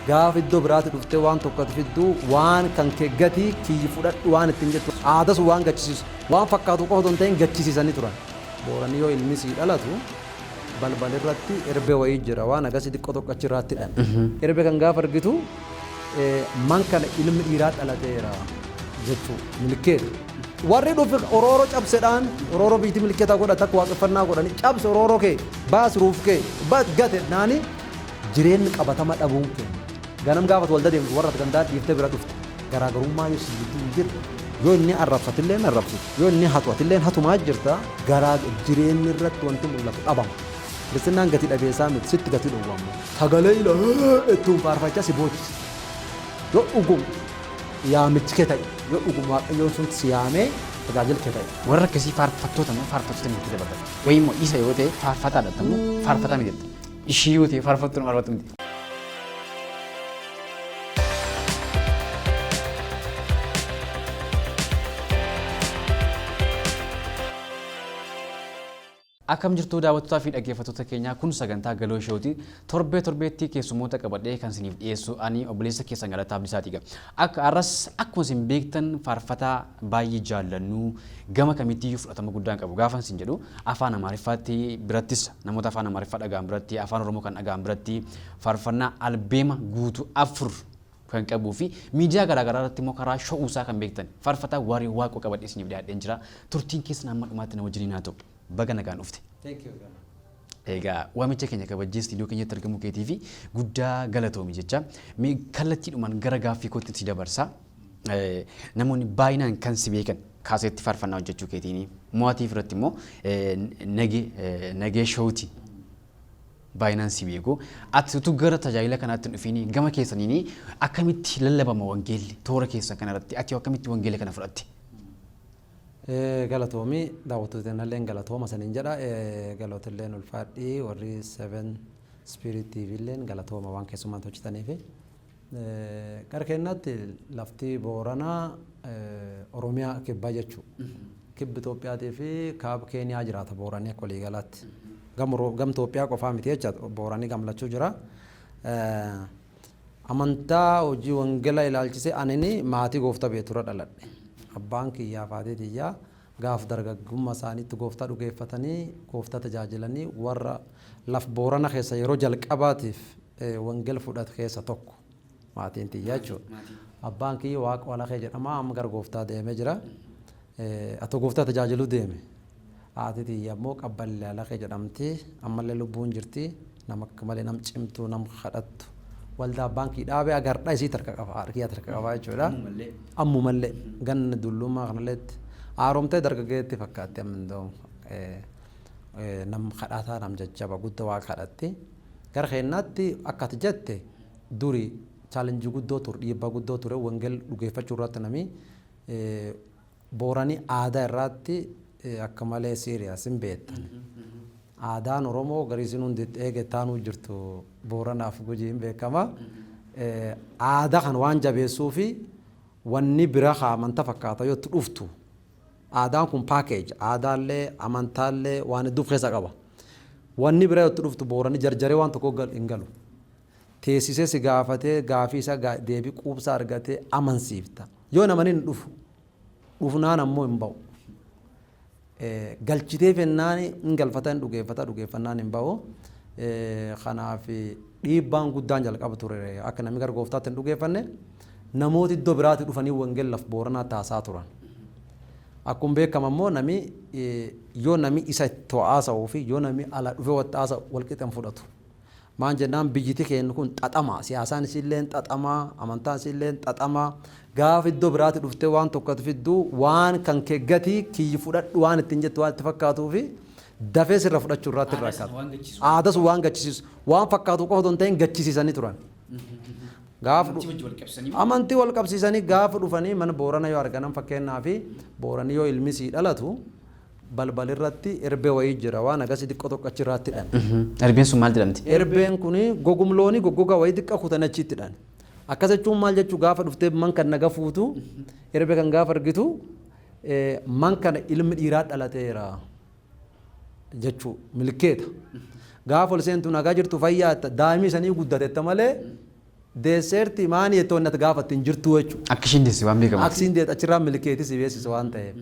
Gaafa iddoo biraatti dhuftee waan tokko ati fidduu waan kan kee gatii kiyyi fudhadhu waan ittiin jettu aadaa sun waan gachisiisu waan fakkaatu qofa otoo hin ta'in gachisiisanii turan. Boorani yoo ilmi sii dhalatu balbal irratti erbee wayii jira waan akkasii xiqqoo tokko achirraatti hidhan. Erbee kan gaafa argitu man kana ilmi dhiiraa dhalateera jechuu milkeeta. Warri dhufe orooroo cabsedhaan orooroo biitii milkeetaa godhata akka waaqeffannaa godhanii cabse orooroo kee baas ruuf kee gate naani jireenyi qabatama dhabuun keenya. Ganam gaafatu walda deemtu warra gandaa dhiiftee bira dhufte garaagarummaa yoo si gidduu hin jirre yoo inni arrabsatillee arrabsitu yoo inni hatu atillee hatumaa jirta garaa jireenyi irratti wanti mul'atu dhabama. Kiristinnaan gati dhabeessaa miti sitti gati dhowwamu. Sagalee ila ittuun faarfachaa si boochisa. Yoo dhugum yaamichi kee ta'e yoo dhugum waaqayyoon sun si yaamee tajaajila kee ta'e. Warra akkasii faarfattoota moo faarfattoota miti dabalata. Wayii immoo isa yoo ta'e faarfataadha immoo faarfataa miti. Ishii yoo ta'e faarfattuu faarfattuu miti. Akkam jirtu daawwattootaa fi dhaggeeffattoota keenyaa, kun sagantaa Galoo Showti. Torbee torbeetti keessummoota qabadhee kan isiniif dhiyeessu ani obboleessa keessan Galataa Abdiisaati. Akka har'as akkuma isin beektan faarfataa baay'ee jaallannu gama kamittiyyuu fudhatama guddaa qabu gaafa isin jedhu afaan Amaariffaatti birattis namoota afaan Amaariffaa dhaga'an biratti afaan Oromoo kan dhaga'an biratti faarfannaa albeema guutuu 4 kan qabuu fi miidiyaa garaagaraa irratti immoo karaa show'uusaa kan beektan faarfataa Waarii Waaqoo qabadhee isiniif dhiyaadheen jira. Turtiin keessan hamma dhumaatti na wajjiniin haa ta'u. Baga nagaan dhufte. Egaa waamicha keenya kabajjee istiidiyoo keenyatti argamuu keetii fi guddaa galatoomi jecha. Mee kallattiidhumaan gara gaaffii kootti si dabarsa. Namoonni baay'inaan kan si beekan kaaseetti faarfannaa hojjechuu keetiini. Mo'aatiif irratti immoo nagee showti baay'inaan si beeku. Ati utuu gara tajaajila kanaatti hin dhufiin gama keessaniin akkamitti lallabama wangeelli toora keessan kanarratti ati akkamitti wangeela kana fudhatte? Galatoomi, daawwattoota illeen galatooma saniin jedha. Galootilleen ulfaadhii, warri Seven Spirit TV illeen galatooma waan keessummaan hojjetaniifi. Gara keenyaatti lafti Booranaa Oromiyaa kibbaa jechuudha. Kibba Itoophiyaatii fi kaaba Keeniyaa jiraata Booranii akka waliigalaatti. Gam Itoophiyaa qofaa miti jecha, Booranii gamlachuu jira. Amantaa hojii wangeelaa ilaalchisee anini maatii gooftaa beekturra dhaladhe. Abbaan kiyyaa fi haati tiyyaa gaaf dargaggummaa isaaniitti gooftaa dhugeeffatanii gooftaa tajaajilanii warra laf Boorana keessa yeroo jalqabaatiif wangeela fudhate keessa tokko maatiin tiyyaa jechuudha. Abbaan kiyya Waaqa Walakee jedhama, amma gara gooftaa deemee jira. Atoo gooftaa tajaajiluu deeme. Haati tiyya ammoo Qabballee Alaqee jedhamti. Ammallee lubbuun jirti. Nama akka malee nam cimtuu, nam kadhattu. Waldaa abbaan kiyya dhaabe agardha isiit harka qaba. Haadha kiyyaatti harka qaba jechuudha. Ammumallee ganna dullummaa kanalleetti haaromtee dargaggeetti fakkaatti amma hin nam kadhataa, nam jajjaba guddaa waaqa kadhatti. Gara keenyaatti akka ati jette duri challenge guddoo ture, dhiibbaa guddoo ture wangeel dhugeeffachuu irratti. Nami Booranii aadaa irraatti akka malee serious hin beektan. Aadaan Oromoo gariisin hundi eege taanuu jirtu Booranaaf Gujii hin beekama. Aadaa kan waan jabeessuu fi wanni bira haa amanta fakkaata yoo itti dhuftu. Aadaan kun package aadaallee amantaallee waan hedduu of keessaa qaba. Wanni bira yoo itti dhuftu Booranii jarjaree waan tokko hin galu. Teessisee si gaafatee gaafii isaa deebii quubsaa argatee amansiifta. Yoo namani hin dhufu, dhufnaan ammoo hin ba'u. Galchitee fennaan hin galfata, hin dhugeeffata, dhugeeffannaan hin ba'u. Kanaaf dhiibbaan guddaan jalqaba ture akka namni gara gooftaatti hin dhugeeffanne namooti iddoo biraatti dhufanii wangeela laf Booranaa taasaa turan. Akkuma beekamu ammoo nami yoo nami isa itti haasa'uu fi yoo nami ala dhufee watti haasa'u wal qixa hin fudhatu. Maan jennaan biyyiti keenya kun xaxamaa, siyaasaan isiillee xaxamaa, amantaan isiillee xaxamaa. Gaafa iddoo biraatti dhuftee waan tokko ati fidduu waan kan kee gatii kiyyi fudhadhu waan ittiin jettu waan itti fakkaatuu fi dafee sirra fudhachuu irraatti irraa Aadaa sun waan gachisiisu. Aadaa sun waan gachisiisu. Waan fakkaatu qofa otoo hin ta'in gachisiisanii turan. Gaafa Amantii wajji wal qabsiisanii. Amantii wal qabsiisanii gaafa dhufanii mana Boorana yoo arganan, fakkeenyaa fi Booranii yoo ilmi sii dhalatu balbal irratti erbee wayii jira waan akkasii xiqqoo tokko achirraatti hidhan. Erbeen sun maal jedhamti? Erbeen kun gogum loonii goggogaa wayii xiqqaa kutanii achitti hidhan. Akkas jechuun maal jechuu, gaafa dhuftee man kan naga fuutu erbee kan gaafa argitu man kana ilmi dhiiraa dhalateera jechuu milkeeta. Gaafa ol seentu nagaa jirtu fayyaa daa'imni isanii guddatetta malee Deesseerti maani jettee wanni ati gaafattu hin jirtu jechuudha. Akka isheen deesse waan beekamu. Aksiin deet achirraa milkeetii si beeksisa waan ta'eef.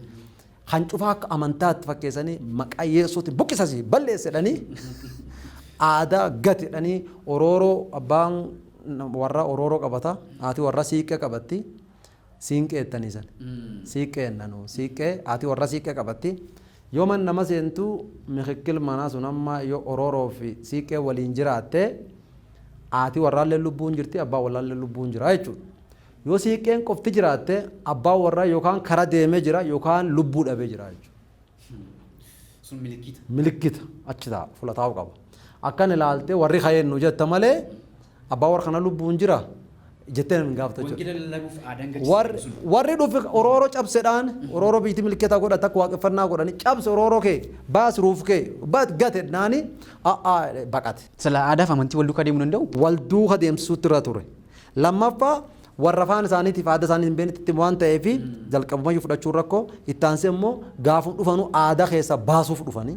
Kan cufaa akka amantaatti fakkeessanii maqaa Yesuutti buqqisasii balleessi jedhanii, aadaa gati jedhanii, orooroo abbaan warra orooroo qabata, haati warra siiqqee qabatti. Siinqee jettanii san. Siiqqee jennanu siiqqee, haati warra siiqqee qabatti. Yoo man nama seentu mikikkil manaa sun amma yoo orooroo fi siiqqee waliin jiraatte, haati warraallee lubbuun jirti, abbaan warraallee lubbuun jira jechuudha. Yoo siiqqeen qofti jiraatte, abbaan warraa yookaan kara deemee jira yookaan lubbuu dhabee jira jechuudha. Sun milikkita. Milikkita achi taa'a, fuula taa'uu qaba. Akkan ilaalte warri ka'een nu jetta malee abbaan warra kana lubbuun jira jettee hin gaafatu jechuudha. Wangeela lallabuuf aadaan Warri dhufe orooroo cabsedhaan, orooroo biyyatti milikkita godhata, akka waaqeffannaa godhanii cabse, orooroo kee baas, ruuf kee gate naani a'aa baqate. Sila aadaaf amantii wal duukaa deemuu danda'u? Wal duuka deemsisuutti irra ture. Lammaffaa, warra afaan isaaniitiif aadaa isaanii hin beeknetti waan ta'eef jalqabumayyuu fudhachuun rakkoo. Itti aansee immoo gaafuma dhufanu aadaa keessa baasuuf dhufanii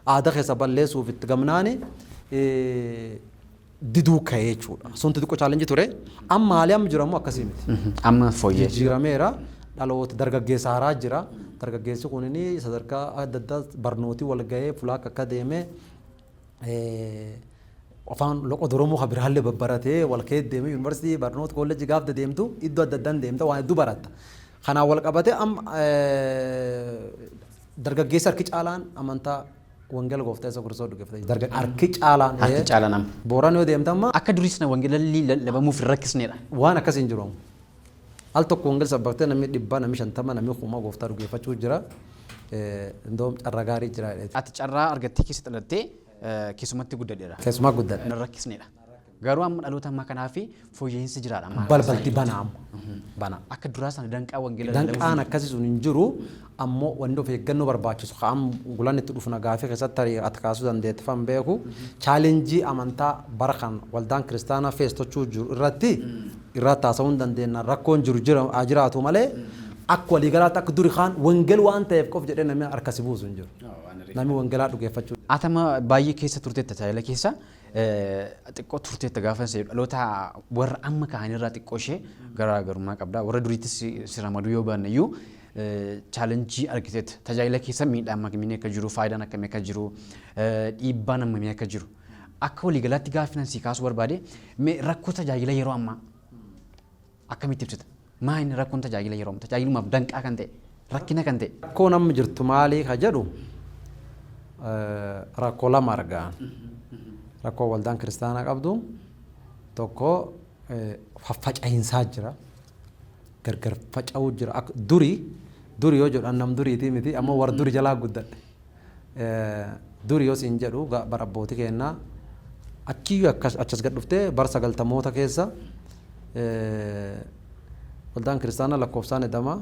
aadaa keessa balleessuuf itti gamnaani diduu ka'ee jechuudha. Sunti xiqqoo challenge ture. Amma haalli amma jiru ammoo akkasii miti. Amma fooyyee. Jijjiirameera. Dhaloota dargaggeessa haaraa jira. Dargaggeessi kunini sadarkaa adda addaa barnootii wal gahee fulaa akka deemee afaan loqoda Oromoo kan biraallee babbaratee wal kee deemee yuunivarsiitii barnoota kolleejjii gaaf deemtu iddoo adda addaan deemta, waan hedduu baratta. Kanaan wal qabatee amma dargaggeessi harki caalaan amantaa wangeela gooftaa isa Kiristoos dhugeeffate. Harki caalaan. Harki caalaan amma. Booran yoo deemte amma Akka durii sana wangeelalli lallabamuuf hin rakkisneedha. Waan akkasii hin jiru. Al tokko wangeela sabbaktee namni 100, namni 50, namni 1000 gooftaa dhugeeffachuu jira. Indoom carra gaarii jira. Ati carraa argattee keessa dhalattee keessumatti guddadheera. Keessumaa guddadhe. Hin rakkisneedha. Garuu amma dhaloota ammaa kanaaf fooyya'insi jiraadha. Amma Balbalti banaa amma. Banaa. Akka duraa sana danqaa wangeela Danqaan akkasii sun hin jiru, ammoo wanti of eeggannoo barbaachisu ka'am gulan itti dhufna gaafii keessatti tarii ati kaasuu dandeetti fan beeku, challenge amantaa bara kan waldaan kiristaanaa face tochuu jiru irratti haasa'uu hin dandeenya. Rakkoon jiru jira haa jiraatu malee, akka waliigalaatti akka duri kaan wangel waan ta'eef qof jedhee namni harkasi buusu hin jiru. Namni wangelaa dhugeeffachuu. Atama baay'ee keessa turteetta, tajaajila keessa xiqqoo turteetta gaafa seenu, dhaloota warra amma ka'anirraa xiqqoo ishee garaagarummaa qabda. Warra duriittis si ramaduu yoo baanne iyyuu challenge argiteetta. Tajaajila keessa miidhaan akkamii akka jiru, faayidaan akkamii akka jiru, dhiibbaan akkamii akka jiru. Akka waliigalaatti gaaffii si kaasuu barbaade, mee rakkoo tajaajila yeroo ammaa akkamitti ibsita? Maa inni rakkoon tajaajila yeroo ammaa tajaajilumaaf danqaa kan ta'e, rakkina kan ta'e? Rakkoon amma jirtu maalii ka jedhu, rakkoo lama argaa. Rakkoo waldaan kiristaanaa qabdu tokko faffaca'iinsaa jira. Gargar faca'uu jira. Akka duri duri yoo jedhu nam duriitii miti, ammoo warra duri jalaa guddadhe. Duri yoo siin jedhu bara abbootii keenyaa achiyyuu akkas achas gad dhuftee bara 90moota keessa waldaan kiristaanaa lakkoofsaan edama,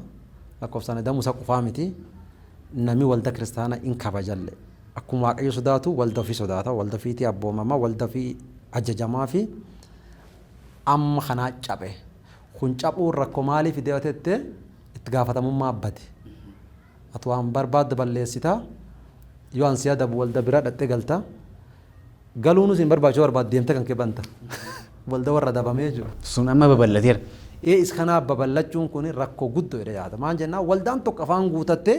lakkoofsaan edamuu isa qofaa miti, nami waldaa kiristaanaa in kabajalle, akkuma Waaqayyo sodaatu walda ofii sodaata, walda ofiitii abboomama, walda ofii ajajamaa fi amma kanaa cabe. Kun cabuun rakkoo maalii fidee yoo jette, itti gaafatamummaa abbate. Ati waan barbaadde balleessita, yoo an si adabu walda bira dhaqxee galta, galuunus hin barbaachisu, barbaadde deemtee kan kee banta, walda warra adabamee jiru. Sun amma babal'ateera. Ee, is kanaaf babal'achuun kun rakkoo guddoo jedhee yaada. Maal jennaan, waldaan tokko afaan guutattee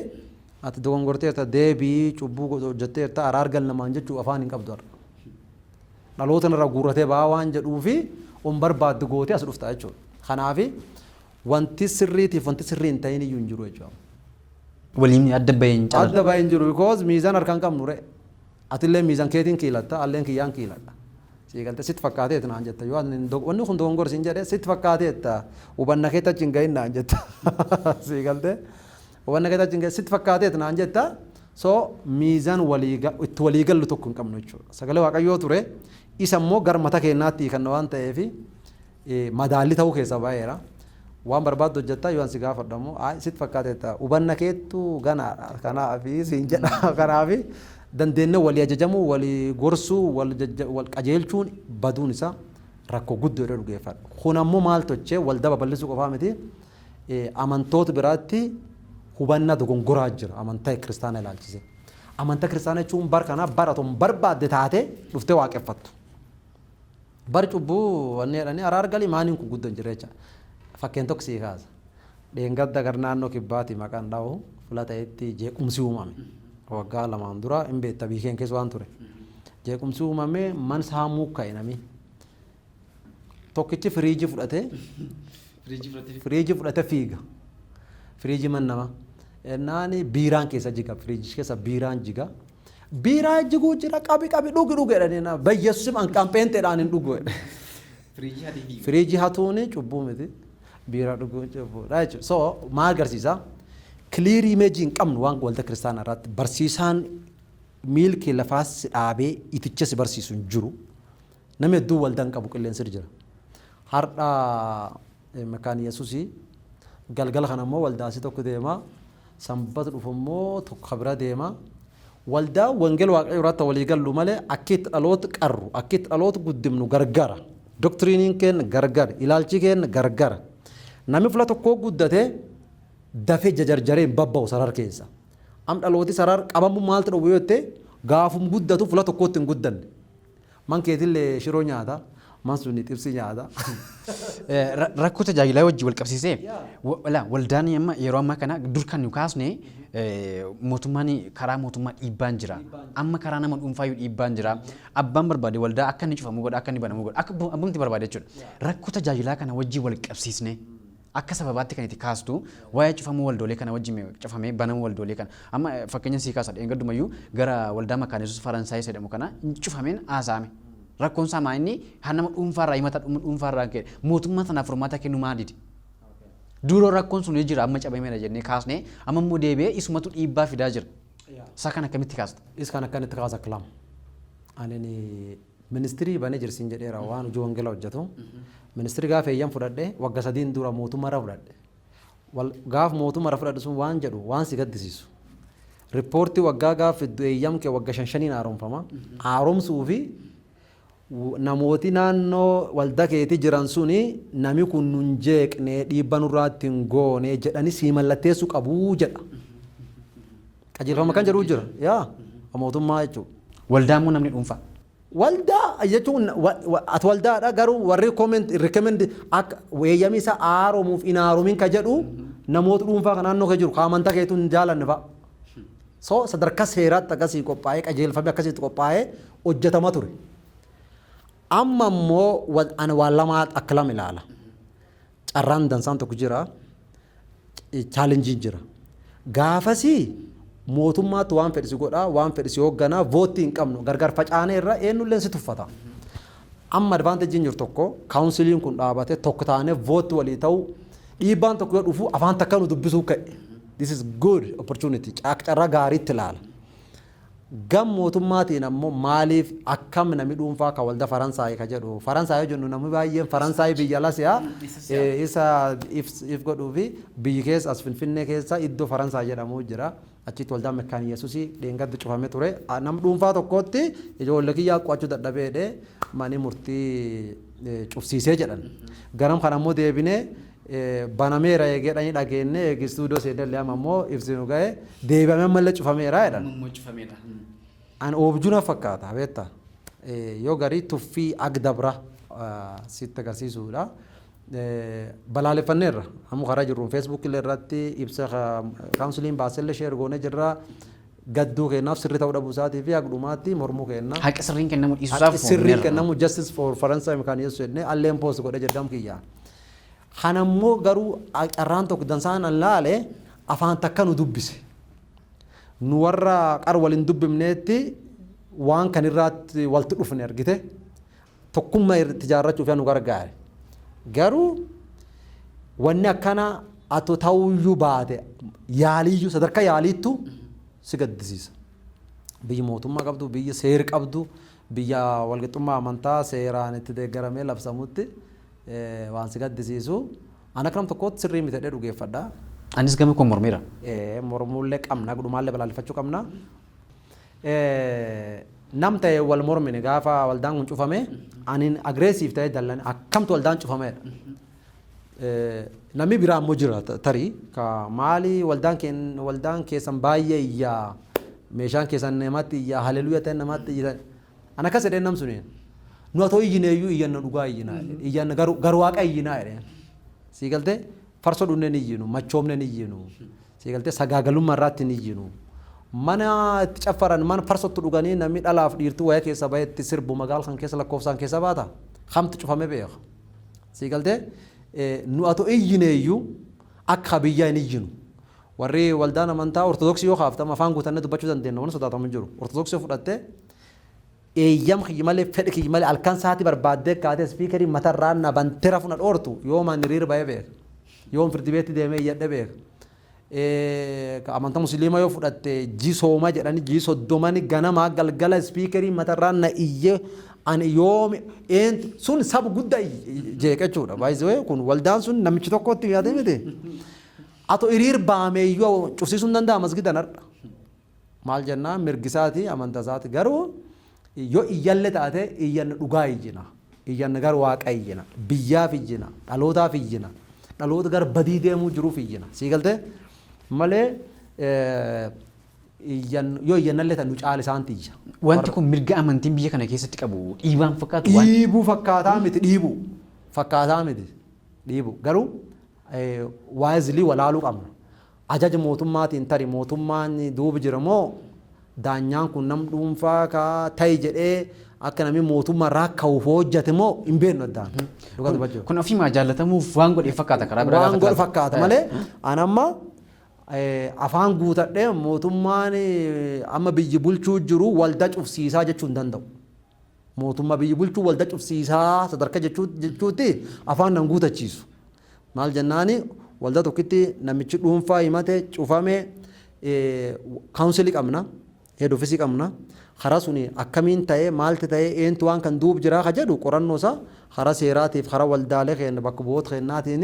ati dogongorteerta, deebii cubbuu hojjetteerta, araar gal namaan jechuu afaan hin qabdu har'a. Dhaloota irraa guurratee ba'aa waan jedhuufi on barbaaddu gootee as dhufta jechuudha. Kanaaf wanti sirriitiif wanti sirrii hin ta'in iyyuu hin jiru jechuudha. Waliin adda bahee hin caalu. Adda bahee hin jiru because miizaan harkaan qabnu re. Atillee miizaan keetiin kiilatta, alleen kiyyaan kiiladha. Sii galtee sitti fakkaateet naan jetta, yoo ani wanni kun dogongorsi hin jedhe, sitti fakkaateetta, hubanna keetti achi hin gahin naan jetta. Sii galtee hubanna keetti achi hin gahin, sitti fakkaateet naan jetta. So miizaan walii itti walii gallu tokko hin qabnu jechuudha. Sagalee Waaqayyoo ture isa immoo gara mata keenyaatti kan waan ta'eef madaalli ta'uu keessa ba'eera. Waan barbaaddu hojjettaa, yoo ani si gaafadhu ammoo sitti fakkaateetta, hubanna keettu ganaadha kanaafi siin jedha. Kanaafi dandeenye walii ajajamuu, walii gorsuu, wal qajeelchuun baduun isaa rakkoo guddoo jedhee dhugeeffadha. Kun ammoo maal tochee, waldaa babal'isuu qofaa miti, amantoota biraatti hubannaa dogongoraa jira amantaa kiristaanaa ilaalchise. Amantaa kiristaanaa jechuun bar kana bara otoo barbaadde taate dhuftee waaqeffattu. Bar cubbuu wanni jedhanii araar galii maaniin kun guddoo hin jirre jecha. Fakkeen tokko sii kaasa. Dheengadda gar naannoo kibbaati maqaan dha'u fula ta'etti jeequmsi uumame. Waggaa 2n dura hin beekta biikeen keessa waan ture. Jeequmsi uumame man saamuu ka'e nami. Tokkichi firiijii fudhatee firiijii fudhatee fiiga. Firiijii man nama. Ennaan biiraan keessa jiga, firiijii keessa biiraan jiga. Biiraa jiguu jira, qabi qabi, dhugi dhugi jedhanii na bayyeessusim an pheenxeedhaan hin dhugu jedhe. Firiijii hatuuni cubbuu miti. Biiraa dhuguun cubbuudha jechuudha. So maal agarsiisa? Clear image hin qabnu waan walda kiristaanaa irratti barsiisaan miilkee lafaas si dhaabee iticha si barsiisu hin jiru. Namni hedduun waldaa hin qabu, qilleensi irra jira. Har'a Makaana Yesuusii galgala kana immoo waldaasii tokko deema. Sanbata dhufu immoo tokko bira deema. Waldaa wangeela Waaqayyoo irratti walii gallu malee akki itti dhaloota qarru, akki itti dhaloota guddifnu gargara. Doctrine-iin keenya gargara, ilaalchi keenya gargara. Namni fula tokkoo guddate dafee jajarjaree hin babba'u sarar keessa. Am dhalooti sarar qabamu maaltu dhowwu yoo jette, gaafum guddatu fula tokkootti hin guddanne. Man keetillee shiroo nyaata, man suni xibsi nyaata. Rakkoo tajaajilaa wajjin wal qabsiisee waldaan amma yeroo ammaa kana dur kan nu kaasne mootummaan, karaa mootummaa dhiibbaan jira. Amma karaa nama dhuunfaayyuu dhiibbaan jira. Abbaan barbaade waldaa akka inni cufamu godha, akka inni banamu godha, akka abbumti barbaade jechuudha. Rakkoo tajaajilaa kana wajjin wal qabsiisne akka sababaatti kan itti kaastu waa'ee cufamuu waldoolee kana wajjin, cufamee banamuu waldoolee kana amma fakkeenya sii kaasa. Dheengaddumayyuu gara waldaa Makaana Yesuus Faransaayis jedhamu kana cufameen haasa'ame. Rakkoon isaa maa inni haa nama dhuunfaarraa himata dhuunfaarraa ka'e mootummaa sanaaf furmaata kennu maa dide? Duroo rakkoon sun jira, amma cabameera jennee kaasnee, amma immoo deebi'ee isumatu dhiibbaa fidaa jira. Isaa kan akkamitti kaasta? Is kan akkanitti kaasa lama. Ani ministry banee jirsiin jedheera, waan hojii wangeelaa hojjetu. Ministry gaafa eeyyam fudhadhe wagga 3n dura mootummaarra fudhadhe. Gaaf mootummaarra fudhadhe sun waan jedhu waan si gaddisiisu. Riippoortii waggaa gaaf fiddu eeyyam kee wagga shan shaniin haaromfama. Haaromsuu fi namooti naannoo waldaa keetii jiran suni nami kun nun jeeqne, dhiibba nurraatti hin goone jedhanii sii mallatteessuu qabuu jedha. Qajeelfama kan jedhu jira. Yaa mootummaa jechuudha. Waldaa immoo namni dhuunfaa. Waldaa jechuun ati waldaadha, garuu warri comment recommend akka eeyyamii isaa haaromuuf hin haaromin ka jedhu namoota dhuunfaa kan naannoo kee jiru ka amantaa keetu hin jaalanne fa'a. So sadarkaa seeraatti akkasii qophaa'ee, qajeelfamee akkasitti qophaa'ee hojjetama ture. Amma immoo ani waan lamaa akka lama ilaala. Carraan dansaan tokko jira. Challenge-iin jira. Gaafasii mootummaatti waan fedhi si godhaa, waan fedhi si hoogganaa, vote-ii hin qabnu, gargar facaanee irra eenyulleen si tuffata. Amma advantage-iin jiru tokko, council-iin kun dhaabatee tokko taanee vote-ii walii ta'u, dhiibbaan tokko yoo dhufu afaan takka nu dubbisuu ka'e. This is good opportunity. Carraa gaariitti ilaala. Gam mootummaatiin ammoo maaliif akkam namni dhuunfaa ka walda Faransaay ka jedhu, Faransaay yoo jennu namni baay'een Faransaay biyya lasi'a isa if godhuu fi biyyi keessa as Finfinnee keessa iddoo Faransaay jedhamu jira. Achitti waldaan Mekkaan Yesuusii dheengaddi cufame ture. Nam dhuunfaa tokkotti ijoollee kiyyaa qo'achuu dadhabeedhe mani murtii cufsiisee jedhan. Garam kana ammoo deebinee banameera eegedhanii dhageenye, eegi istuudiyoo seenellee amma immoo ibsinu ga'e deebi'amee ammallee cufameera jedhan. An oobjuu na fakkaata beektaa, yoo garii tuffii agdabra sitti agarsiisuudha. Balaaleffanneerra, amma karaa jirruun Facebook illee irratti ibsa council-iin baasellee share goonee jirra. Gadduu kennaaf sirrii ta'uu dhabuu isaatii fi haqdhumaatti mormuu kenna. Haqi sirriin kennamu dhiisuusaaf. Haqi sirriin kennamu, justice for Faransaay Makaana Yesuus jennee alleen post godhee jedhamu kiyya. Kanammoo garuu carraan tokko dansaan an laale afaan takka nu dubbise. Nu warra qar waliin dubbifneetti waan kan irraatti walti dhufne argite tokkummaa irratti ijaarrachuuf nu gargaare. Garuu wanni akkana atoo ta'uyyuu baate yaaliyyuu sadarkaa yaaliittu si gaddisiisa. Biyyi mootummaa qabdu, biyyi seera qabdu, biyya walqixxummaa amantaa seeraan itti deeggaramee labsamutti waan si gaddisiisu. An akka nam tokkootti sirrii miti jedhee dhugeeffadha. Anis gama koo mormeera. Mormuullee qabna, dhumaallee balaaleffachuu qabna. Nam ta'e wal mormine gaafa waldaan kun cufame anin aggressive ta'ee dallan akkamtu waldaan cufameedha. Namni biraa immoo jira tarii ka maali waldaan keen waldaan keessan baay'ee iyyaa, meeshaan keessan namatti iyyaa, haleluuyaa ta'e namatti iyyaa. An akkas jedheen nam suniin. Nu atoo iyyineeyyuu iyyanna dhugaa iyyinaa jedhe. Iyyanna garu waaqa iyyinaa jedhe. Sii galtee farsoo dhunneen iyyinu, machoomneen iyyinu. Sii galtee sagaagalummaa irraatti hin iyyinu. Mana itti caffaran, mana farsootti dhuganii namni dhalaaf dhiirtuu waya keessa bahee itti sirbu magaala kan keessa lakkoofsaan keessa baata. Kamtu cufame beeka. Sii galtee nu atoo iyyineeyyuu akka biyyaa hin iyyinu. Warri waldaan amantaa Ortodoksii yoo kaaftama afaan guutannee dubbachuu dandeenya, wanni sodaatamu hin jiru. Ortodoksii yoo fudhatte, eeyyam kiyya malee, fedhi kiyya malee, halkan sa'aatii barbaaddee kaatee speakerii matarraa na bantee rafu na dhoortu, yoomaan hiriira bahee beeka. Yoom firdi beetti deemee iyyadhe beeka. Amantaa Musliimaa yoo fudhatte, ji sooma jedhanii ji 30ni ganamaa galgala speakerii matarraa na iyyee ani yoomi eentu sun saba guddaa jeeqa jechuudha. Baay'isee kun waldaan sun namichi tokkotti yaadee miti. Ato hiriir baameeyyuu cufsiisuu hin danda'a masgidan har'a. Maal jennaan, mirgisaati, amantaa isaati, garuu yoo iyyalle taate iyyanna dhugaa iyyina. Iyyanna gar waaqa iyyina. Biyyaaf iyyina. Dhalootaaf iyyina. Dhaloota gar badii deemuu jiruuf iyyina. Sii galtee malee yoo iyyannallee ta'e nu caala isaanti iyya. Wanti kun mirga amantiin biyya kana keessatti qabu dhiibaan fakkaatu waan. Dhiibuu fakkaataa miti, dhiibuu fakkaataa miti, dhiibuu garuu waayizilii walaaluu qabna. Ajaja mootummaatiin tari mootummaan duuba jira moo daanyaan kun nam dhuunfaa ka ta'i jedhee akka namni mootummaa irraa ka'uuf hojjate moo hin beeknu addaan. Dhugaa dubbachuu. Kun ofiimaa jaallatamuuf waan godhe fakkaata karaa biraa. Waan godhu fakkaata malee an amma afaan guutadhee mootummaan amma biyyi bulchuu jiru waldaa cufsiisaa jechuu hin danda'u. Mootummaa biyyi bulchuu waldaa cufsiisaa sadarkaa jechuutti afaan nan guutachiisu. Maal jennaani, waldaa tokkitti namichi dhuunfaa himate cufame, councilii qabna, head office qabna. Karaa suni akkamiin ta'ee, maalti ta'ee, eentu waan kan duub jiraa ka jedhu qorannoo isaa karaa seeraatiif karaa waldaalee keenya bakka bu'oota keenyaatiin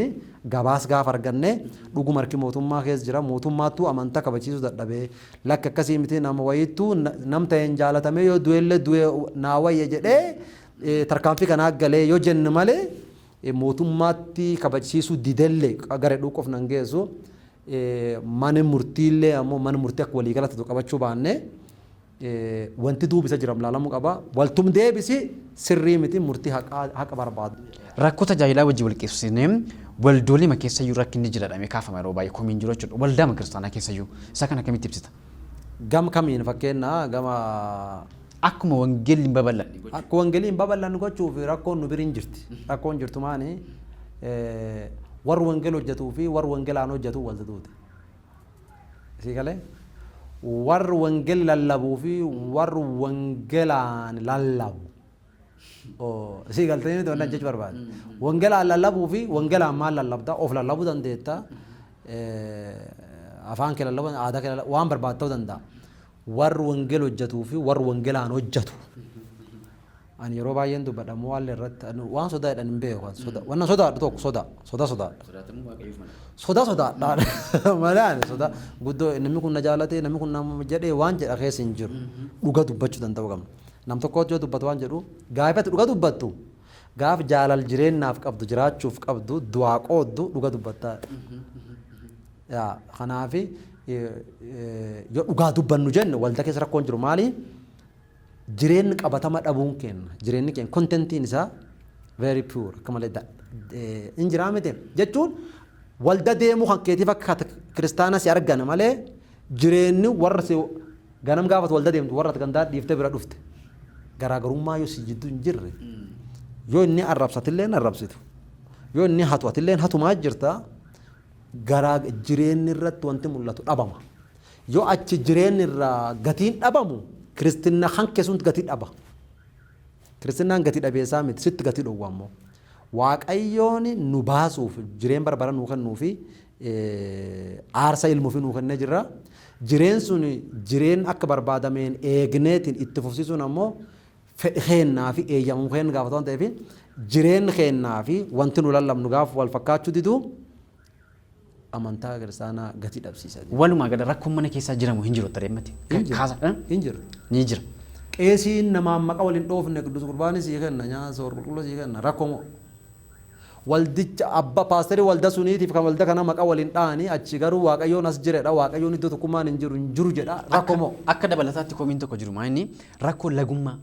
gabaas gaafa arganne, dhuguma harki mootummaa keessa jira, mootummaattuu amantaa kabachiisuu dadhabee, lakka akkasii miti, nama wayiittuu nam ta'een jaalatamee yoo du'ellee du'e naa wayya jedhee tarkaanfii kanaa galee yoo jenne malee, mootummaatti kabachiisuu didellee gara dhuuqoof nan geessu. Mana murtiillee ammoo mana murtii akka waliigalatti qabachuu baanne, wanti duuba isa jiran ilaalamuu qaba. Waltum deebisi sirrii miti, murtii haqa barbaadu. Rakkoo tajaajilaa wajjin wal qeessisnee waldoolima keessayyuu rakkinni jira jedhamee kaafama yeroo baay'ee, komiin jiru jechuudha. Waldaama kiristaanaa keessayyuu isa kana akkamitti ibsita? Gam kamiin fakkeenya gama? Akkuma wangeelli hin babal'anne gochuu. Akka wangeelli hin babal'anne gochuuf rakkoon nu bira hin jirti. Rakkoon jirtu maani, warri wangeela hojjetuu fi warri wangeelaan hojjetu wal duute. Sii galee, warri wangeela lallabuu fi warri wangeelaan lallabu. Sii galtee miti wannan jechuu barbaade. Wangeelaan lallabuu fi wangeelaan maal lallabda, of lallabuu dandeetta. Afaan kee lallabuu, aadaa kee lallabuu, waan barbaadu ta'uu danda'a. Warri wangeela hojjetuu fi warri wangeelaan hojjetu. Ani yeroo baay'een dubbadha waan irratti waan sodaa jedhan hin beeku. Soda wannan sodaadhu tokko soda soda sodaadha. Soda sodaadha malee ani soda guddoo namni kun na jaalate, namni kun nama jedhee waan jedha keessa hin jiru. Dhuga dubbachuu danda'u qabna. Nam tokko yoo dubbatu waan jedhu, gaafatti dhuga dubbattu, gaaf jaalal jireenyaaf qabdu, jiraachuuf qabdu, du'aa qooddu, dhuga dubbattaa. Yaa kanaafi yoo dhugaa dubbannu jenne, waldaa keessa rakkoon jiru maali? Jireenyi qabatama dhabuun kenna. Jireenyi keenya contentiin isaa very poor, akka malee hin jiraa miti jechuun, walda deemuu kan keetiif akka kiristaana si argana malee, jireenyi warra si ganam gaafatu walda deemtu, warra gandaa dhiiftee bira dhufte garaagarummaa yoo si jidduu hin jirre, yoo inni arrabsatillee hin arrabsitu, yoo inni hatu atillee hatumaa jirta, garaa jireenyi irratti wanti mul'atu dhabama. Yoo achi jireenyi irraa gatiin dhabamu, kiristinna kan keessumti gatii dhaba. Kiristinnaan gatii dhabeessaa miti, sitti gatii dhowwa ammoo. Waaqayyoon nu baasuuf jireen barbara nuu kennuu fi aarsa ilmuu fi nuu kennee jirra. Jireen sun jireen akka barbaadameen eegneetiin itti fufsiisuun ammoo fedhi keennaa fi eeyyamuu keenya gaafatu waan ta'eef, jireen keennaa fi wanti nu lallabnu gaafa wal fakkaachuu didu, amantaa kiristaanaa gatii dhabsiisa. Walumaa gala rakkoon mana keessaa jiramu hin jiru tareemmati. Hin jiru. Kaasa. Hin jiru. Ni jira. Qeesiin namaan maqa waliin dhoofne, qidduus qurbaanii sii kenna, nyaata soor qulqulluu sii kenna, rakkoo moo. Waldicha abba paasterii walda suniitiif kan walda kana maqa waliin dha'anii achi garuu Waaqayyoon as jiredha, Waaqayyoon iddoo tokkummaan hin jiru hin jiru jedha, rakkoo moo. Akka dabalataatti komiin tokko jiru maa, inni rakkoo lagummaa.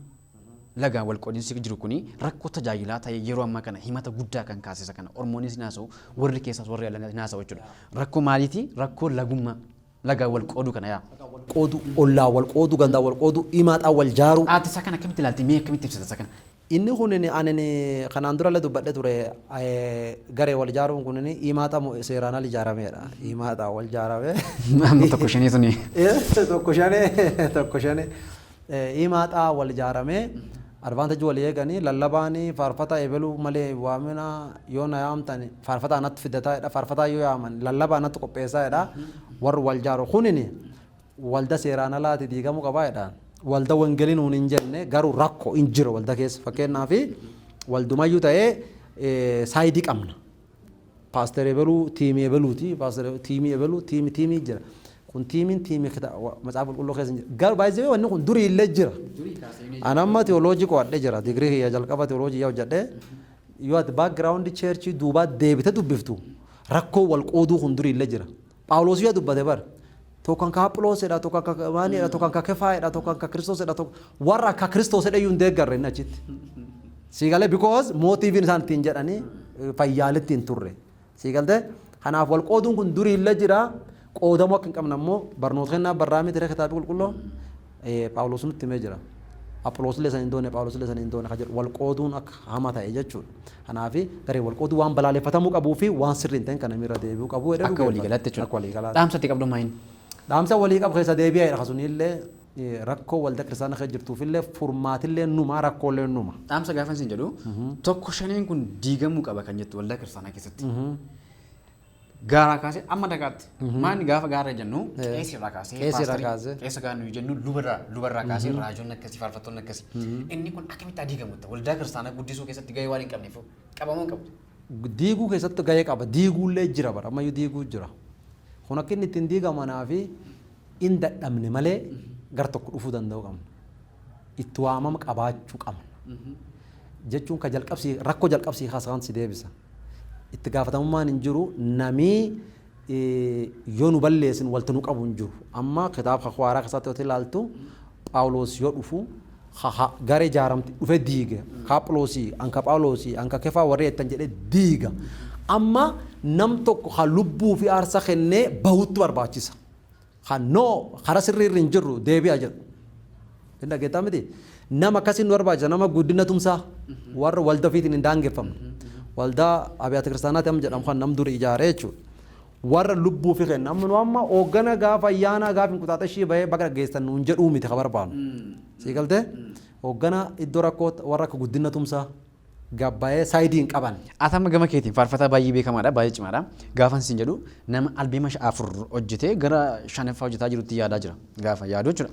Lagaan wal qoodinsi jiru kuni rakkoo tajaajilaa ta'ee yeroo ammaa kana himata guddaa kan kaasisa kana Oromoonis naasa'u, warri keessaas warri alaa naasa'u jechuudha. Rakkoo maaliiti? Rakkoo lagummaa, lagaan wal qooduu kana yaa. Qoodu, ollaa wal qoodu, gandaa wal qoodu, himaaxaa wal jaaruu. Ati isa kana akkamitti ilaalti? Mee akkamitti ibsita isa kana? Inni kun ani kanaan dura illee dubbadhe ture, garee wal ijaaruun kun himaaxa seeraan al ijaarameedha. Himaaxaa wal ijaarame. Amma tokko shanii suni. Tokko shanee, tokko shanee. Himaaxaa wal ijaaramee advantage walii eeganii lallabaanii faarfataa eebeluu malee waamina, yoo na yaamtan faarfataa anatti fidataa jedha, faarfataa yoo yaaman lallabaa anatti qopheessaa jedha. Warri wal jaaru kunini walda seeraan alaati, diigamuu qabaa jedhaan. Walda wangeelii nuun hin jenne, garuu rakkoo hin jiru walda keessa. Fakkeenyaaf, waldumayyuu ta'ee side qabna. Paaster ebeluu team ebeluuti, paaster team ebeluu, team team jira. Kun teamiin team Macaafa Qulqulluu keessa hin jiru. Garuu baay'ee wanni kun durii illee jira. Ani amma theology qo'adhee jira. Digirii kiyya jalqaba theology yaa hojjedhee, yoo ati background church duubaa deebite dubbiftu, rakkoo wal qooduu kun durii illee jira. Phaawulos yaa dubbate bar. Tokkon ka Aphiloosedha, tokkon ka maaniidha, tokkon ka Kefaayedha, tokkon ka Kiristoosedha, warra akka Kiristoosedha iyyuu hin deeggarre inni achitti. Sii galee? Because motiveiin isaan ittiin jedhanii fayyaalitti hin turre. Sii galtee? Kanaaf wal qooduun kun durii illee jira. Qoodamuu akka hin qabne ammoo barnoota kennaa barraa miti kitaaba qulqulluu Phaawulos nutti himee jira. Aphiloos illee san hin doone, Phaawulos illee san hin doone kan jedhu, wal qooduun akka hama ta'e jechuudha. Kanaaf garee wal qooduu waan balaaleffatamuu qabuu fi waan sirrii hin ta'in kan namirra deebi'uu qabu jedhee Akka dhugeeffata. Waliigalaatti jechuudha. Akka waliigalaatti. Dhaamsatti qabdu maayin? Dhaamsa walii qabu keessa deebi'eedha kasunillee rakkoo waldaa kiristaanaa keessa jirtuufillee furmaatillee numa, rakkoolee numa. Dhaamsa gaafa isin jedhu, tokko shaneen kun diigamuu qaba kan jettu waldaa kiristaanaa keessatti. Gaaraa kaasee amma dagaatti. Maanni gaafa gaara jennu qeesirraa kaasee. Qeesirraa paasterii, kaasee. Qeessa gaafa nuyi jennu lubarraa kaasee raajonni akkasii, faarfattoonni akkasii. Inni kun akkamitti haa diigamu? Waldaa kiristaanaa guddisuu keessatti gahee waan hin qabneef qabamuu hin qabu. Diiguu keessatti gahee qaba. Diiguullee jira bara, ammayyuu diiguu jira. Kun akka inni ittiin diigamanaa fi hin dadhabne malee gar tokko dhufuu danda'uu qabna. Itti waamama qabaachuu qabna. Jechuun ka jalqabsii rakkoo jalqabsii kaasaan si deebisa. Itti gaafatamummaan hin jiru, namii yoo nu balleessin walti nu qabu hin jiru. Amma kitaaba Kakuu Haaraa keessatti yoo ilaaltu, Phaawulos yoo dhufu garee ijaaramte dhufe diige. Ka Aphiloosii, anka Phaawulosii, anka Kefaa warri jettan jedhee diiga. Amma nam tokko ka lubbuu fi aarsa kennee bahutti barbaachisa. Ka noo karaa sirrii irra hin jirru deebi'a jedhu. Hin dhageettaa miti? Nama akkasii nu barbaachisa. Nama guddina tumsaa warra waldaa ofiitiin hin daangeffamne. Waldaa abiyaata kiristaanaati amma jedhamu kan nam duri ijaaree jechuudha. Warra lubbuu fi kenna. Amma nu amma hooggana gaafa ayyaanaa, gaafa hin quxaaxashii bahee baga dhaggeessan nuun jedhuu miti ka barbaannu. Sii galtee? Hooggana iddoo rakkoo warra akka guddina tumsaa gabbaa'ee side hin qaban. Ati amma gama keetiin faarfataa baay'ee beekamaadha, baay'ee cimaadha. Gaafa isin jedhu nama albeema afur hojjetee gara shanaffaa hojjetaa jirutti yaadaa jira. Gaafa yaadu jechuudha.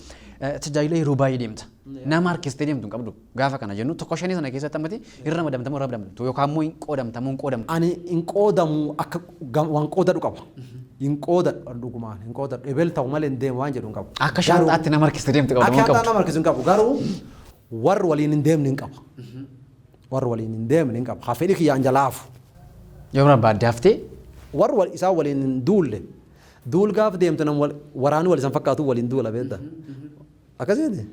Tajaajila yeroo baay'ee deemta. Nama harkistee deemtu hin qabdu. Gaafa kana jennu tokko shanii sana keessatti ammati irra ramadamtamoo irra ramadamtu yookaan immoo hin qoodamtamoo hin qoodamtu? Ani hin qoodamu, akka waan qoodadhu qaba. Hin qoodadhu, dhugumaan hin qoodadhu. Ebel ta'u malee hin deemu waan jedhu hin qabu. Akka shaanxaatti nama harkistee deemtu qabdu Akka moo hin shaanxaa qabdu? nama harkisu hin qabu. Garuu warri waliin hin deemne hin qaba. Warri waliin hin deemne hin qaba. Haa fedhii kiyyaan jalaafu. Yoo barbaadde haftee. Warri isaan waliin hin duulle. Duul gaaf deemtu nam waraanii wal isan fakkaatu waliin duula beekta. Akkasiiti.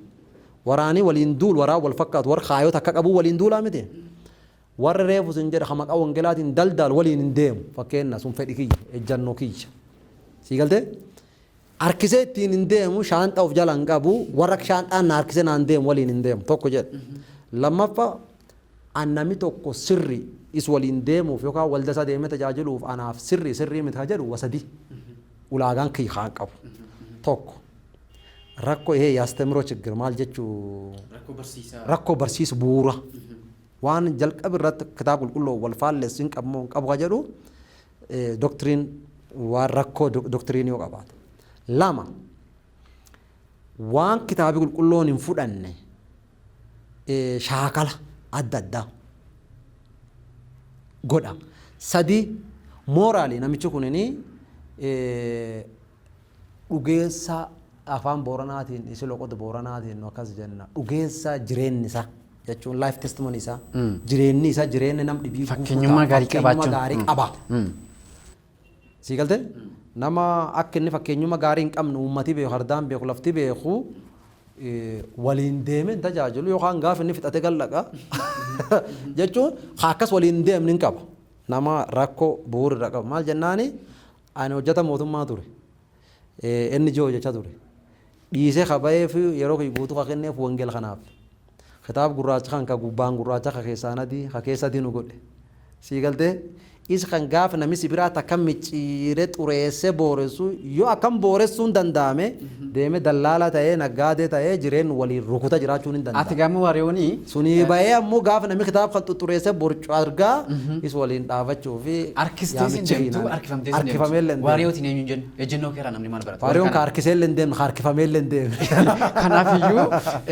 Waraanii waliin duul, waraan wal fakkaatu, warri kaayota akka qabu waliin duulaa miti. Warri reefu sin jedha maqaa wangeelaatiin daldaal waliin hin deemu. Fakkeenya sun fedhi kiyya, ejjannoo kiyya. Sii galtee? Harkisee ittiin hin deemu, shaanxaa of jala hin qabu, warra shaanxaan na harkisee naan deemu waliin hin deemu tokko jedha. Lammaffaa, an namni tokko sirri is waliin deemuuf yookaan walda isaa deemee tajaajiluuf anaaf sirri sirrii miti ka jedhu wasadi ulaagaan kiyya kaan qabu. Tokko, rakkoo ይሄ የአስተምህሮ ችግር maal jechuu? Rakkoo barsiisaa. Rakkoo barsiisu bu'uura. Waan jalqabi irratti kitaaba qulqulluu wal faallessu hin qabu hin qabu ka jedhu, doctrine, waan rakkoo doctrine yoo qabaate. Lama, waan kitaabi qulqulluun hin fudhanne shaakala adda addaa godha. Sadi, morally namichi kunini dhugeessa, afaan Booranaatiin isi loqoda Booranaatiin akkas jenna, dhugeessa jireenyi isaa jechuun life testimony isaa, jireenyi isaa jireenya nam dhibii gufuu Fakkeenyummaa ta'a. Gaarii Fakkeenyummaa qabaachuun. Gaarii qaba. Sii galtee? Nama akka inni fakkeenyummaa gaarii hin qabne uummati beeku, hardaan beeku, lafti beeku. Waliin deemee hin tajaajilu yookaan gaafa inni fixate gallaqa jechuun akkas waliin deemni hin qaba. Nama rakkoo bu'uura qaba. Maal jennaani, ani hojjeta mootummaa ture. Inni jiru hojjechaa ture. Dhiisee kaba'ee fi yeroo guutuu ka kenneef wangeela kanaaf. Kitaaba gurraacha kan ka gubbaan gurraacha, ka keessaan adii, ka keessa adii nu godhe. Sii galtee, isa kan gaafa namni si biraa takka micciiree xureessee booressu, yoo akkam booressuun danda'ame, deemee dallaala ta'ee, naggaadee ta'ee, jireenya waliin rukuta jiraachuun hin danda'amu. Ati gama Waariyoonii Sunii bahee ammoo gaafa namni kitaaba kan xuxureessee borcu argaa, is waliin dhaabachuu fi harkistee sin deemtu, harkifamtee sin Harkifamee illee deemtu. Waariyootiin eenyuun jennu, ejjennoo keerraa namni maal barata? Waariyoon ka harkisee illee hin deemne, ka harkifamee illee hin deemne. Kanaafiyyuu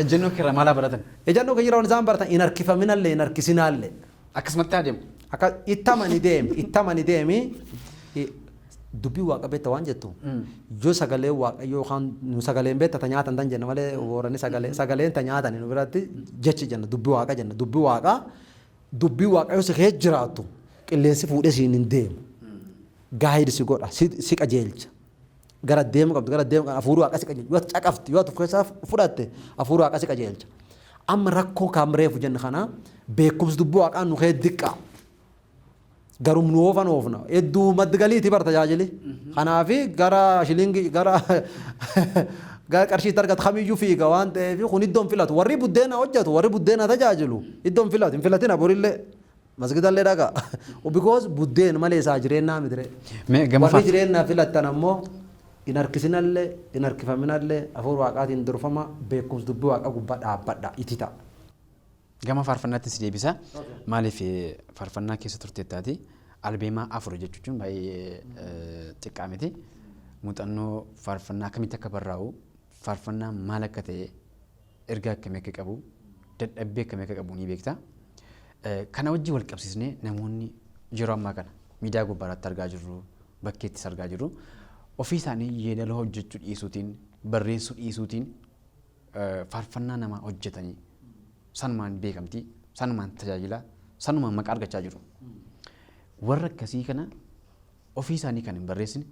ejjennoo keerraa maal baratan? Ejjennoo keerraa isaan baratan, hin harkifaminallee hin harkisinaallee. Akkasumatti adeemu. Akka ittamani deemi, ittamani deemi, dubbii Waaqa beekta waan jettu, yoo sagalee Waaqayyoo yookaan nu sagaleen beekta ta nyaatan tan jenna malee, Booranni sagalee sagaleen ta nyaatan nu biratti jechi jenna, dubbii Waaqa jenna. Dubbii Waaqa, dubbii Waaqayyoo si keessa jiraattu, qilleensi fuudhee siin hin deemu. Guide si godha, si qajeelcha. Gara deemu qabdu, gara deemu qabdu, hafuurri Waaqa si qajeelcha. Yoo ati caqafte, yoo ati of keessaa fudhatte, hafuurri Waaqa si qajeelcha. Amma rakkoo kaam reefu jenna kana, beekumsi dubbii Waaqaa nu kee diqqaa. Garuu nu oofan oofna. Hedduu maddi galiiti bar tajaajili. Kanaafi gara shilingii, gara qarshiitti argatu kamiyyuu fiiga waan ta'eef, kun iddoon filatu. Warri buddeena hojjetu, warri buddeena tajaajilu iddoon filatu. Hin filatina, borillee masgidallee dhaqa. Because buddeen malee isaa jireenyaa miti. Mee gama Warri jireenya filattan ammoo hin harkisinallee hin harkifaminallee, hafuura Waaqaatiin durfama, beekumsa dubbii Waaqa gubbaa dhaabbadha itti ta'a. Gama faarfannaatti si deebisa. Maaliif, faarfannaa keessa turteettaati. Albeemaa 4 jechuun baay'ee xiqqaa miti. Muuxannoo faarfannaa akkamitti akka barraa'u, faarfannaa maal akka ta'e, ergaa akkamii akka qabu, dadhabbii akkamii akka qabu ni beekta. Kana wajjin wal qabsiisnee, namoonni yeroo ammaa kana miidiyaa gubbaarratti argaa jirru, bakkeettis argaa jirru, ofii isaanii yeedaloo hojjechuu dhiisuutiin, barreessuu dhiisuutiin, faarfannaa namaa hojjetanii sanumaan beekamtii, sanumaan tajaajila, sanumaan maqaa argachaa jiru. Warra akkasii kana, ofii isaanii kan hin barreessine,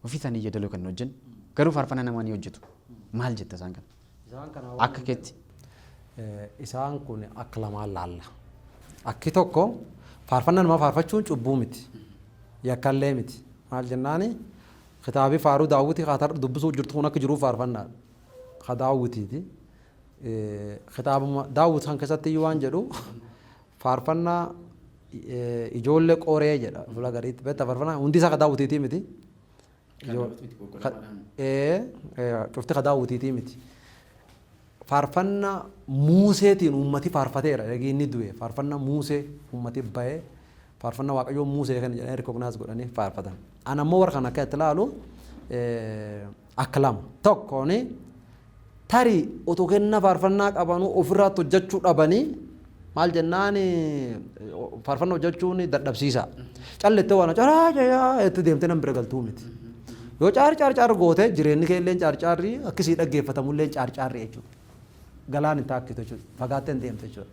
ofii isaanii yeedaloo kan hin hojjenne, garuu faarfannaa namaa ni hojjetu. Maal jetta isaan kana? Akka keetti. Isaan kun akka lamaan laalla. Akki tokko, faarfannaa namaa faarfachuun cubbuu miti. Yakkallee miti. Maal jennaani, kitaabii faaruu Daawwitii kaatar dubbisuu jirtu kun akka jiruuf faarfannaadha. Ka Daawwitiiti. Kitaabuma Daawwit kan keessatti iyyuu waan jedhu, faarfannaa ijoollee Qoree jedha fuula gariitti. Beektaa, faarfannaa hundi isaa ka Daawwitiitii miti. Cufti ka Daawwitiitii miti. Faarfannaa Muuseetiin uummati faarfateera. Eegi inni du'e faarfannaa Muusee uummati ba'ee, faarfannaa Waaqayyoo Muusee kan jedhanii recognize godhanii faarfatan. Ana ammoo warra kana akka itti ilaalu akka lama. Tokkoon, tarii otoo kennaa faarfannaa qabanuu ofirraatti hojjechuu dhabanii. Maal jennaan, faarfannaa hojjechuun dadhabsiisa. Callettee waan caraa caraa itti deemtee nan bira galtuu miti. Yoo caar caar caar goote, jireenyi kee illee caar caarri, akkasii dhaggeeffatamullee caar caarri jechuudha. Galaan hin taakkitu jechuudha. Fagaattee hin deemtu jechuudha.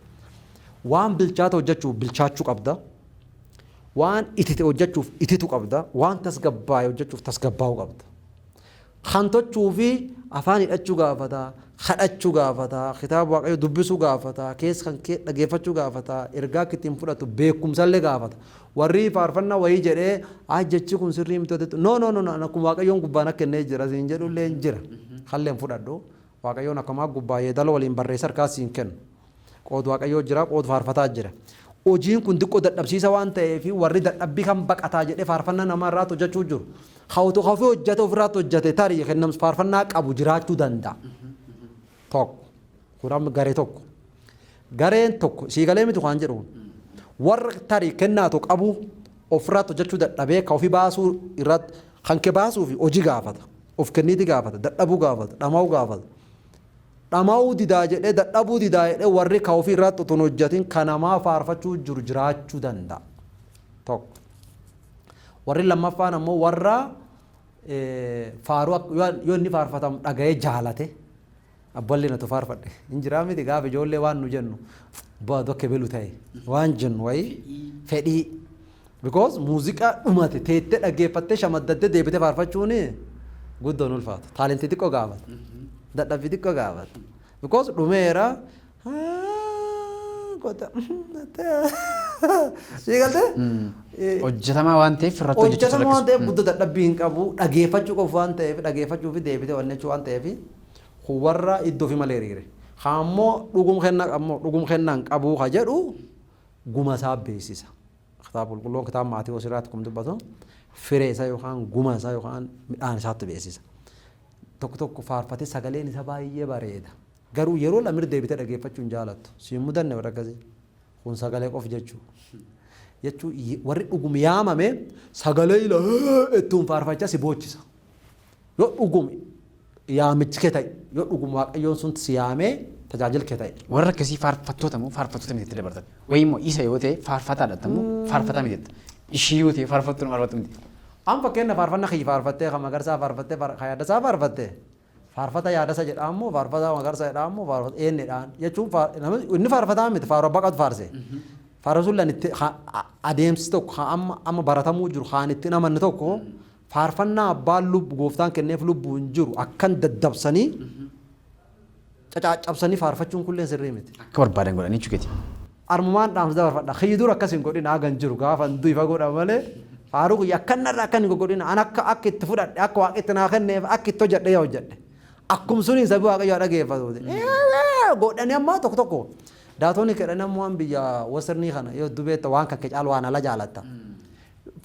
Waan bilchaata hojjechuuf bilchaachuu qabda. Waan itite hojjechuuf ititu qabda. Waan tasgabbaa'e hojjechuuf tasgabbaa'uu qabda. Kan tochuu fi afaan hidhachuu gaafata, kadhachuu gaafata, kitaaba Waaqayyoo dubbisuu gaafata, keessa kan kee dhaggeeffachuu gaafata, ergaa akka ittiin fudhatu beekumsallee gaafata. Warri faarfannaa wayii jedhee, "Haa, jechi kun sirrii miti," hojjetu. No, no, no, no, akkuma Waaqayyoon gubbaan akka inni jira siin jedhullee hin jira. Kalleen fudhadhu. Waaqayyoon akkuma gubbaa yeedaloo waliin barreessa harkaa siin kennu. Qoodu Waaqayyoo jira, qoodu faarfataa jira. Hojiin kun xiqqoo dadhabsiisa waan ta'eef, warri dadhabbii kan baqataa jedhee faarfannaa namaa irraatti hojjechuu jiru. Hawwatu ofii hojjete, ofirraatti hojjete, tarii kennamsi faarfannaa qabu jiraachuu danda'a. Tokko. Kun amma garee tokko. Gareen tokko siigalee miti waan jedhu, warra tarii kennaatu qabu ofirraatti hojjechuu dadhabee, kan ofii baasuu irratti, kan kee baasuu fi hojii gaafata. Of kenniiti gaafata, dadhabuu gaafata, dhama'uu gaafata. Dhama'uu didaa jedhee, dadhabuu didaa jedhee, warri kan ofii irratti otoo hin hojjetin kan namaa faarfachuu jiru jiraachuu danda'a. Tokko. Warri lammaffaan ammoo warra faaruu yoo inni faarfatamu dhaga'ee jaalate, abballi natu faarfadhe hin jiraa miti, gaafa ijoollee waan nu jennu bu'aa dokke belu ta'e waan jennu wayii fedhii, because muuziqaa dhumate teettee dhaggeeffattee shamaddattee deebitee faarfachuun guddoon ulfaata, taalentii xiqqoo gaafata. Dadhabbii xiqqoo gaafata. Because dhumeera. Kota. Sii galtee? Hojjetamaa waan ta'eef irratti hojjechuu. Hojjetamaa waan ta'eef guddoo dadhabbii hin qabu, dhageeffachuu qofa waan ta'eef, dhageeffachuu fi deebitee onnechuu waan ta'eef, warra iddoo fi malee hiriire. Ammoo dhugum kennaa, ammoo dhugum kennaan qabuu ka jedhu guma isaa beeksisa. Kitaaba qulqulluun kitaaba Maatiyoos irratti kun dubbatu, firee isaa yookaan guma isaa yookaan midhaan isaatti beeksisa. Tokko tokko faarfatee sagaleen isaa baay'ee bareeda. Garuu yeroo lamir deebitee dhageeffachuu hin jaalattu. Siin mudanne warra akkasii. Kun sagalee qof jechuu. Jechuu warri dhugum yaamame sagalee ila ittuun faarfachaa si boochisa. Yoo dhugum yaamichi kee ta'e, yoo dhugum Waaqayyoon sun si yaamee tajaajila kee ta'e. Warra akkasii faarfattoota moo faarfattoota miti itti dabartan? Wayii immoo isa yoo ta'e faarfataadha moo faarfataa miti jetta? Ishii yoo ta'e faarfattuu faarfattuu miti? An fakkeenya faarfanna kiyya faarfattee, kan Magarsaa faarfattee, kan Yaadasaa faarfattee, faarfata Yaadasa jedhaa immoo, faarfata Magarsaa jedhaa immoo, faarfata eenyedhaan jechuun, inni faarfataa miti, faaru abbaa qabatu faarse. Faarfasuun lan itti adeemsi tokko kan amma amma baratamuu jiru kan itti amanne tokko, faarfannaa abbaan lubbu gooftaan kenneef lubbuu hin jiru akkan daddabsanii cacaccabsanii faarfachuun kulleen sirrii miti. Akka barbaadan godhanii jechuudha. Armumaan dhaamsa dabarfadha. Kiyyi dura akkas hin godhin hagan jiru gaafa hin du'i fagoodha malee, faaruu kiyya akkanarra akkan hin godhin, an akka itti fudhadhe, akka Waaqni itti naa kenneef akka itti hojjedhe yaa hojjedhe. Akkum suniin sabii Waaqayyo haa dhageeffatuuti. Godhanii ammaa tokko tokko daatonni kedhanii ammoo waan biyya wasirnii kana yoo dubeetta waan kan kee caalu waan ala jaalatta.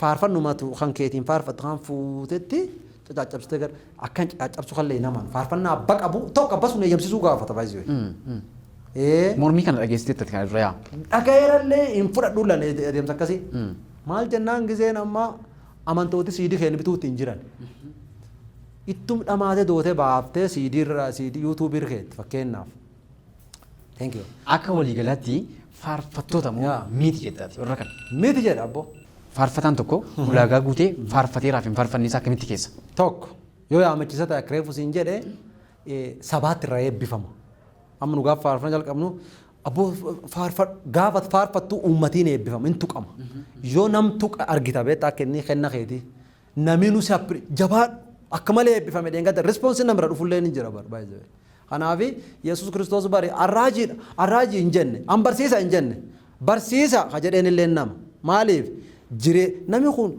Faarfannumatu kan keetiin faarfattu kan fuutetti cacaccabsitee gara akkan cacaccabsu kan lee naman faarfannaa abba qabu tokko abba sun eeyyamsiisuu gaafata baay'ee. Mormii kana dhageessiteetti kana dura yaa. Dhagayeerallee hin fudhadhu lan adeemsa akkasii. Maal jennaan, gizeen amma amantooti siidii keenya bituutti hin jiran. Ittum dhamaatee dootee baaftee siidii irra, siidii yuutuubii irra keetti fakkeenyaaf. Thank you. Akka waliigalaatti faarfattoota moo miti jettaati warra kana? Miti jedha abbo. Faarfataan tokko ulaagaa guutee faarfateeraaf hin faarfanne isaa akkamitti keessa? Tokko, yoo yaamachisa ta'e, akka reefu siin jedhe, sabaatti irraa eebbifama. Amma nu gaafa faarfannaa jalqabnu, abboo, gaafa faarfattu uummatiin eebbifama, hin tuqama. Yoo nam tuqa argita beektaa, akka inni kenna keeti. Namni nu si jabaadhu akka malee eebbifame dheengadda response namira dhufullee ni jira baay'ee. Kanaaf Yesuus Kiristoos bari arraajiidha, arraajii hin jenne, an barsiisa hin jenne, barsiisa ka jedheen illee nama. Maaliif jiree namni kun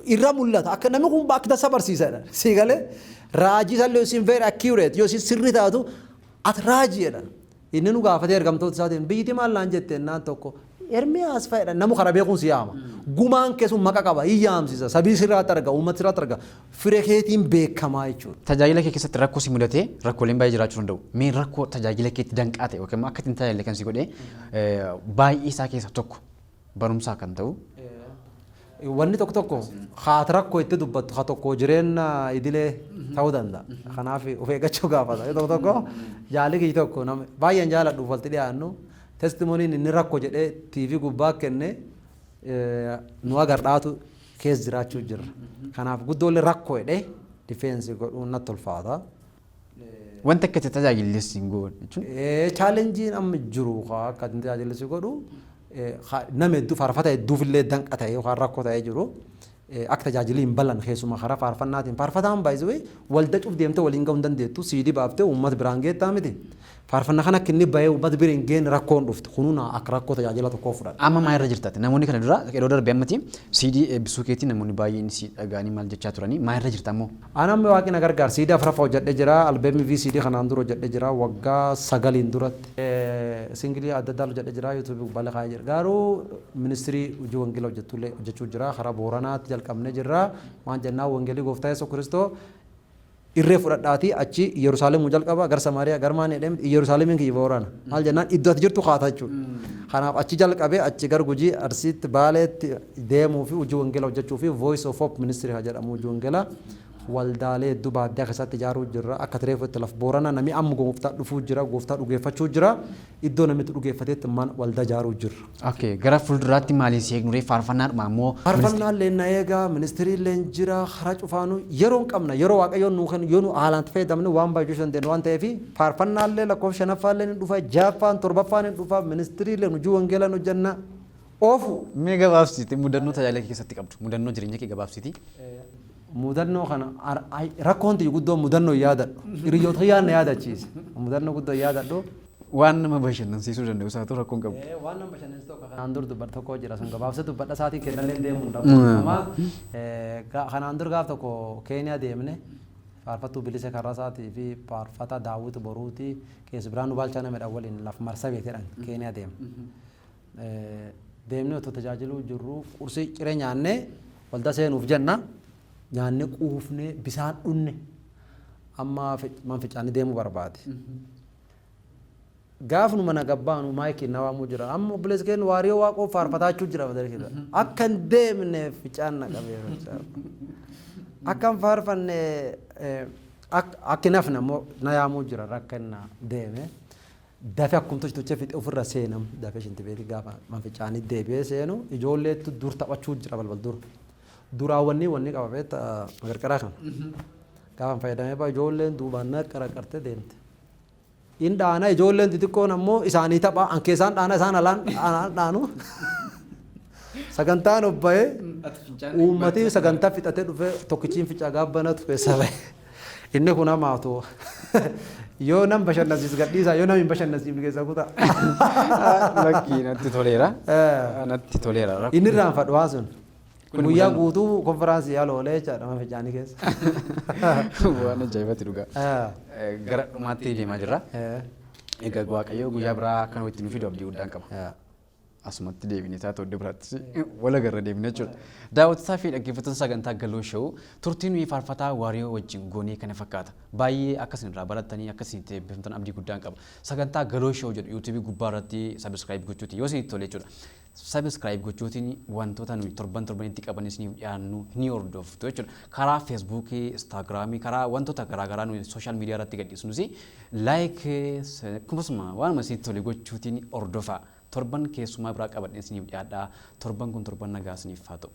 irra mul'ata, akka namni kun akka tasa barsiisadha. Si galee raajii isallee isin very accurate yoo isin sirri taatu ati raajiidha. Inni nu gaafatee ergamtoota isaatiin, biyyiti maal naan jette naan, tokko Ermiyaas fa'edha, namu karaa beekuun si yaama. Gumaan kee sun maqa qaba, hin yaamsisa, sabii sirraatti arga, uummata sirraatti arga, firee keetiin beekamaa jechuudha. Tajaajila kee keessatti rakkoo si mudatee, rakkooleen baay'ee jiraachuu danda'u. Mee rakkoo tajaajila keetti danqaa ta'e yookiin immoo akka ittiin tajaajila kan si godhe baay'ee isaa keessaa tokko barumsaa kan ta'u. Wanni tokko tokko haati rakkoo itti dubbattu haa tokko jireenya idilee ta'uu danda'a. Kanaaf of eeggachuu gaafata. Tokko tokko jaalli kiyyi tokko nama baay'een jaaladhuuf walitti dhiyaannu, testimony-n inni rakkoo jedhee TV gubbaa kenne nu agardhaatu keessa jiraachuu jirra. Kanaaf guddoollee rakkoo jedhee defense godhuun natti ulfaata. Wanta akka itti tajaajilles hin goone jechuun. Challenge-iin amma jiru akka itti tajaajilles godhu, nama hedduu, faarfata hedduufillee danqa ta'e yookaan rakkoo ta'ee jiru, akka tajaajilli hin balan keessumaa karaa faarfannaatiin. Faarfataan baay'isee walda cuuf deemtee waliin ga'uu hin dandeettu, siidii baaftee uummata biraan geettaa miti. Faarfanna kana akka inni bahee uummata bira hin geenne rakkoon dhufte kunuun akka rakkoo tajaajila tokkoo fudhadha. Amma maa irra jirtaati? Namoonni kana dura yeroo darbe ammati siidii eebbisuu keetiin namoonni baay'een si dhaga'anii maal jechaa turanii, maa irra jirta ammoo? Ani amma Waaqni na gargaar siidii afuraffaa hojjedhee jira. Albeemii VCD kanaan dura hojjedhee jira waggaa 9n duratti. Single adda addaa hojjedhee jira, yuutuubii gubbaalee kaa'ee jira. Garuu ministry hojii wangeela hojjettullee hojjechuu jira. Karaa Booranaatti jalqabnee jirra. Waan jennaan, wangeelii gooftaa Yesuus Kiristoo irree fudhadhaatii achi Yerusaalemuu jalqaba gara Samaariyaa gara maanii jedhee, Yerusaalemiin kiyya Boorana. Maal jennaan, iddoo ati jirtu kaata jechuudha. Kanaaf achi jalqabee achi gara Gujii, Arsiitti, Baaleetti deemuu fi hojii wangeela hojjechuu fi Voice of Hope Ministry haa jedhamu, hojii wangeelaa waldaalee hedduu baadiyyaa keessatti ijaaruu jirra. Akka tireefu itti laf Boorana namni amma gooftaa dhufuu jira, gooftaa dhugeeffachuu jira. Iddoo namni itti dhugeeffatetti mana waldaa ijaaruu jirra. Okay, gara fuulduraatti maaliin si eegnu ree, faarfannaadhuma ammoo? Faarfannaan illee na eegaa, ministry illee jira, karaa cufaanuu yeroo hin qabna, yeroo Waaqayyoon nuu kennu yoo nu haalaan itti fayyadamne waan baay'ee hojjechuu dandeenya waan ta'eef, faarfannaa illee lakkoofsa shanaffaa illee ni dhufa, ja'affaan, torbaffaan ni dhufa, ministry illee hojii wangeelaa ni hojjenna. Oofu. Mee gabaabsiti mudannoo tajaajila kee keessatti qabdu, mudannoo jireenya kee gabaabsiti. Mudannoo kana rakkoon tiyya guddoo mudannoo yaadadhu. Hiriyoota yaadna yaadachiise. Mudannoo guddoo yaadadhu. Waan nama bashannansiisuu danda'u isaa ta'u rakkoon qabu. Waan nama bashannansiisu tokko kanaan dur dubbadha tokko jira sun gabaabsa dubbadha isaatiin kennallee deemuu hin dhabu. Amma kanaan dur gaaf tokko Keeniyaa deemne faarfattuu Bilisa Karrasaatii fi faarfataa Daawwit Boruutii keessa Birhaanuu Baalchaa nama jedhan waliin laf Marsabit jedhan Keeniyaa deemne. Deemnee otoo tajaajiluu jirru qursii ciree nyaannee waldaa seenuuf jenna nyaannee quufnee bisaan dhunne amma man fincaanii deemuu barbaade. Gaaf nu mana gabbaanu maayikiin na waamuu jira. Amma obboleessi keenya Waariyoo Waaqoo faarfataachuu jira madarkiidha. Akka hin deemne ficaan na qabee. Akka hin faarfanne akka hin hafne ammoo na yaamuu jira rakkanna deeme. Dafe akkum tochi fixe ofirra seenam dafe shintibeetii gaafa man ficaanii deebi'ee seenu ijoolleettu dur taphachuu jira balbal dur. Duraa wanni wanni qaba beekta magarqaraa kana. Gaafa fayyadamee baa ijoolleen duubaan na qaraqarte deemte. In dhaana ijoolleen xixiqqoon ammoo isaanii tapha an keessaan dhaana isaan alaan dhaanu. Sagantaan obba'ee uummatii sagantaa fixatee dhufee tokkichiin ficaa gaabbanatu keessa ba'e. Inni kun hamaatu yoo nam bashannansiis gadhiisaa yoo nam hin bashannansiifne keessa kutaa. Lakkii natti toleera. Natti toleera. Inni irraanfadhu waan sun. Guyyaa guutuu konfiraansii yaala oolee jechaadha mana fincaanii keessa. Waan ajaa'ibatti dhugaa. Gara dhumaatti deemaa jirra. Egaa Waaqayyo guyyaa biraa akka itti nu fidu abdii guddaan qaba. Asumatti deebinee taatoo iddoo biraattis wal agarra deemne jechuudha. Daawwattoota fi dhaggeeffattoota sagantaa Galoo Show turtii nuyi faarfataa Waariyoo wajjin goonee kana fakkaata. Baay'ee akka isin irraa barattanii akka isin itti eebbifamtan abdii guddaan qaba. Sagantaa Galoo Show jedhu YouTube gubbaa irratti subscribe gochuuti yoo isinitti tole jechuudha. Subscribe gochuutiin wantoota nuyi torban torbanitti qaban isiniif dhiyaannu ni hordoftu jechuudha. Karaa Feesbuukii, Instaagiraamii, karaa wantoota garaagaraa nuyi social media irratti gadhiisnus like akkasuma waanuma isinitti tole gochuutiin hordofaa. Torban keessumaa biraa qabadheen isiniif dhiyaadhaa. Torban kun torban nagaa isiniif haa ta'u.